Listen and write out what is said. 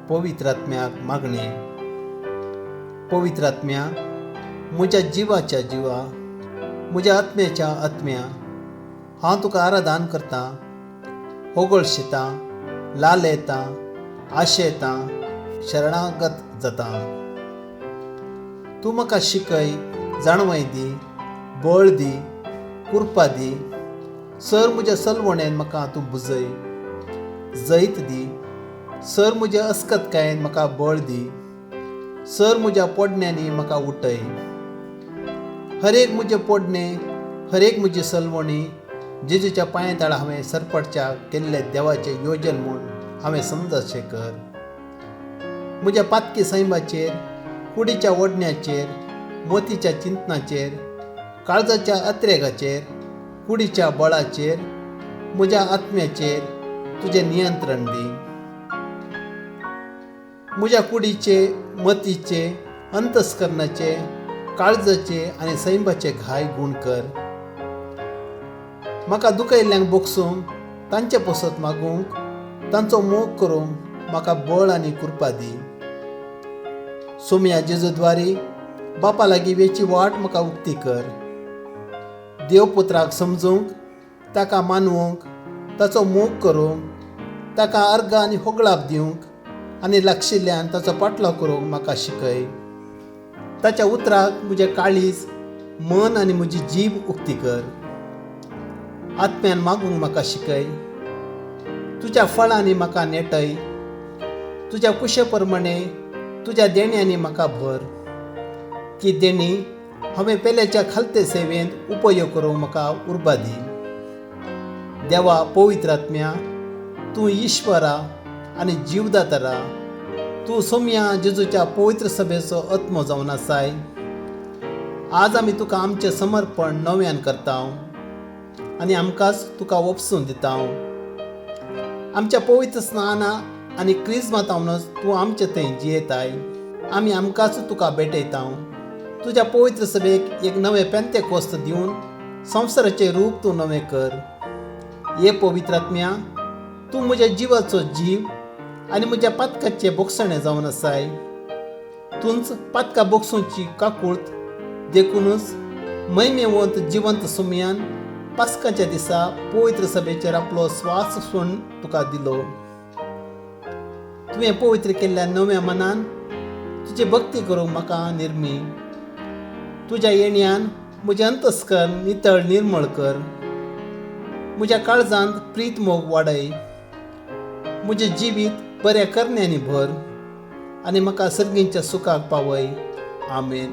पवित्र आत्म्याक मागणें. पवित्र आत्म्या, म्हज्या जिवाच्या जिवा, म्हज्या आत्म्याच्या आत्म्या, हांव तुका आराधन करतां, होगळशितां, लालेतां, आशेतां, शरणागत जाता. तूं म्हाका शिकय, जाणवय दी, बळ दी, कृपा दी. सर म्हज्या सलवणेन म्हाका तूं बुजय, जैत दी. सर म्हज्या अस्कतकायेन म्हाका बळ दी. सर म्हज्या पोडण्यांनी म्हाका उठय. हर एक म्हजें पोडणें, हर एक म्हजी सलवणी जेजूच्या पांया तळा हांवें सरपटच्या केल्ले देवाचें योजन म्हूण हांवें समजशें कर. म्हज्या पातकी सैमाचेर, कुडीच्या ओडण्याचेर, मोतीच्या चिंतनाचेर, काळजाच्या अत्रेगाचेर, कुडीच्या बळाचेर, म्हज्या आत्म्याचेर तुजें नियंत्रण दी. म्हज्या कुडीचे, मतीचे, अंतस्करणाचे, काळजाचे आनी सैमाचे घाय गूण कर. म्हाका दुखयल्ल्यांक बोगसूंक, तांचे पसत मागूंक, तांचो मोग करूंक म्हाका बळ आनी कृपा दी. सोम्या जेजूद्वारी बापा लागीं वेची वाट म्हाका उक्ती कर. देवपुत्राक समजूंक, ताका मानवूंक, ताचो मोग करूंक, ताका अर्गां आनी होगळाप दिवंक आनी लागशिल्ल्यान ताचो पाटलाव करूंक म्हाका शिकय. ताच्या उतराक म्हजें काळीज, मन आनी म्हजी जीब उक्ती कर. आत्म्यान मागूंक म्हाका शिकय. तुज्या फळांनी म्हाका नेटय. तुज्या कुशे प्रमाणे तुज्या देण्यांनी म्हाका भर. ती देणी हांवें पेल्याच्या खालते सेवेंत उपयोग करूंक म्हाका उर्बा दी. देवा पवित्र आत्म्या, तूं ईश्वरा आनी जीवदातरा, तूं सोम्या जेजूच्या पवित्र सभेचो आत्मो जावन आसाय. आज आमी तुका आमचें समर्पण नव्यान करता आनी आमकांच तुका ओपसून दिता. आमच्या पवित्र स्नाना आनी क्रिजमातावनच तूं आमचे थंय जियेताय. आमी आमकांच तुका भेटयता. तुज्या पवित्र सभेक एक नवें पेंतेकोस्त दिवन संवसाराचें रूप तूं नवें कर. हे पवित्र आत्म्या, तूं म्हज्या जिवाचो जीव आनी म्हज्या पातकाचें बोगसणें जावन आसाय. तूंच पातकां बोगसुची काकूळत. देखूनच मैमेवंत जिवंत सुमयान पास्काच्या दिसा पवित्र सभेचेर आपलो स्वास सोड तुका दिलो. तुवें पवित्र केल्ल्या नव्या मनान तुजी भक्ती करूंक म्हाका निर्मी. तुज्या येण्यान म्हजें अंतस्कर नितळ निर्मळ कर. म्हज्या काळजांत प्रीत मोग वाडय. म्हजें जिवीत बऱ्या करण्यांनी भर आनी म्हाका सर्गींच्या सुखाक पावय. आमेन.